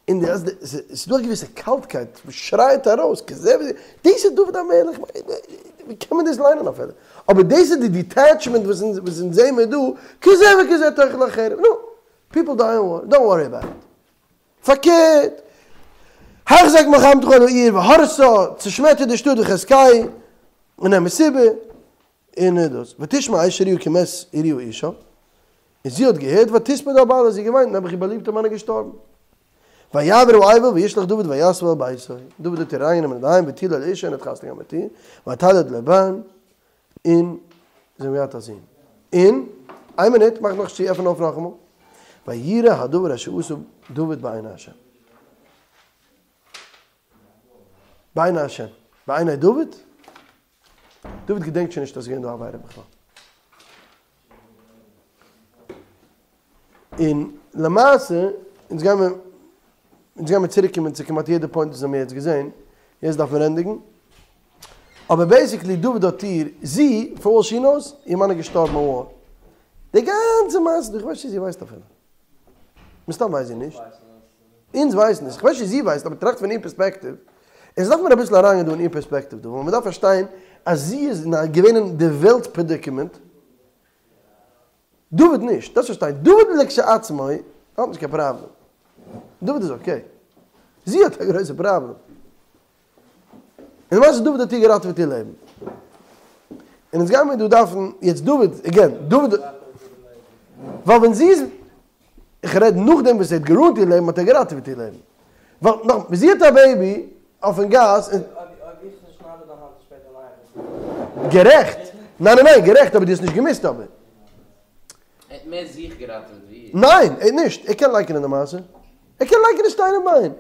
און די האסט, עס איז דא א געוויסע קאלטקייט וואס שרייט ארויס, כזה וזה, דאס איז דוד המלך, ווי קען מען דאס ליינען אפילו? אבער דאס איז די דיטעטשמענט וואס אונז וואס אונז זעהן מיר דא, כזה וכזה תאכל החרב, נו, פיפל דיי אין וואר, דאנט ווארי אבאוט איט. פארקערט, החזק מלחמתך על העיר והרסה, צושמעטער די שטאט וחזקהו, און נעם עס איבער. און דאס, ותשמע אשת אוריה כי מת אוריה אישה, און זי האט געהערט, ותספד על בעלה, זי האט געוויינט, נעבעך איר באליבטער מאן איז געשטארבן. ויעבור האבל וישלח דוד ויאספה אל ביתו, דוד האט איר אריינגענומען אינדערהיים ותהי לו לאשה און האט חתונה געהאט מיט איר, ותלד לו בן, און זיי האבן געהאט א זון. און, איין מינוט, מאך נאך צו, עפן אויף נאכאמאל, וירע הדבר אשר עשה דוד בעיני ה'. בעיני ה'. בעיני דוד? דוד געדענקט שוין נישט אז ס'איז געווען דא א עבירה בכלל. און למעשה, אונז גיימער. אונז גיימיר צוריק קומען צו כמעט יעדע פוינט וואס האמיר יעצט געזען, יעצט דארף מען ענדיגן. אבער בעיסיקלי דוד האט איר, זי, פאר אלל שי נאוס, איר מאן איז געשטארבן אין וואר. די גאנצע מעשה דא, איך ווייס נישט צו זי ווייסט אפילו. מסתם ווייסט זי נישט. אונז ווייסן עס, איך ווייס נישט צו זי ווייסט, אבער טראכט פון איר פערספעקטיוו. אונז דארף מיר אביסל אריינגיין דא אין איר פערספעקטיוו דא, ווייל מען דארף פארשטיין אז זי איז געווען אין די וועלטס פרעדיקעמענט, דוד נישט, דארפסט פארשטיין, דוד לכשעצמו האט נישט קיין פראבלעם, דוד איז אקעי, זי האט א גרויסע פראבלעם, און למעשה דוד האט איר געראטעוועט איר לעבן, און אונז גיימיר דא דארפן, יעצט דוד, עגעין, דוד, ווייל ווען זי איז, איך רעד נאכדעם וואס ער האט גערואינט איר לעבן האט ער געראטעוועט איר לעבן, ווייל נאך, ווען זי האט א בעיבי אויפן גאס, און. גערעכט! ניין ניין ניין, גערעכט אבער דו האסט נישט געמוזט אבער. ער האט מער זיך געראטעוועט ווי איר. ניין! ער האט נישט! ער קען לייקענען די מעשה. ער קען לייקענען שטיין און ביין.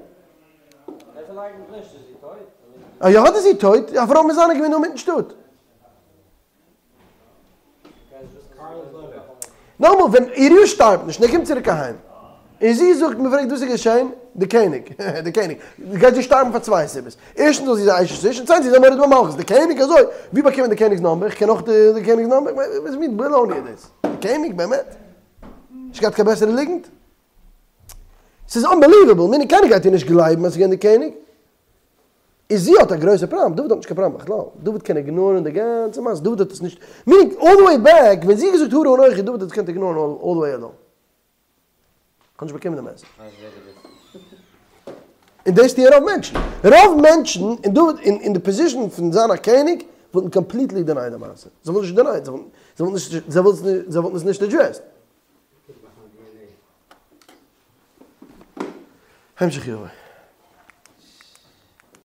אה יא אדער זי טויט, א פרוי מזנה געווען דא אינמיטן שטאט. נאכאמאל, ווען אוריה שטארבט נישט און ער קומט צוריק אהיים, און זי זאגט, מען פרעגט וואס איז געשען, די קעניג, די קעניג, גייט זי שטארבן פאר צוויי סיבות, ערשטנס ווייל זי איז א אשת איש, און צווייטנס זי איז א מורד במלכות, די קעניג אזוי, ווי באקומט מען די קעניג'ס נאמבער, איך קען אויך די קעניג'ס נאמבער, וואס מין בעלאוני איז דאס, די קעניג, באמת? נישט געהאט קיין בעסערע ליגנט? ס'איז אנבעליוועבל, מיינען קיינער גייט איר נישט גלייבן אז ס'איז געווען די קעניג. איז זי האט א גרויסע פראבלעם, דוד האט נישט קיין פראבלעם בכלל, דוד קען איגנארן די גאנצע מעשה, דוד האט עס נישט, מינינג אלל די וועי בעק, ווען זי האט געזאגט הרה אנכי, דוד האט עס געקענט איגנארן אלל די וועי אלאנג. כ'האב נישט באקומען די מעסעדזש. און דאס טוען רוב מענטשן. רוב מענטשן אין דוד, אין די פאזישן פון זיין א קעניג, וואלטן קאמפליטלי דינייד די מעשה. זיי וואלטן נישט דינייד, זיי וואלטן עס נישט אדרעסד. המשך יבוא.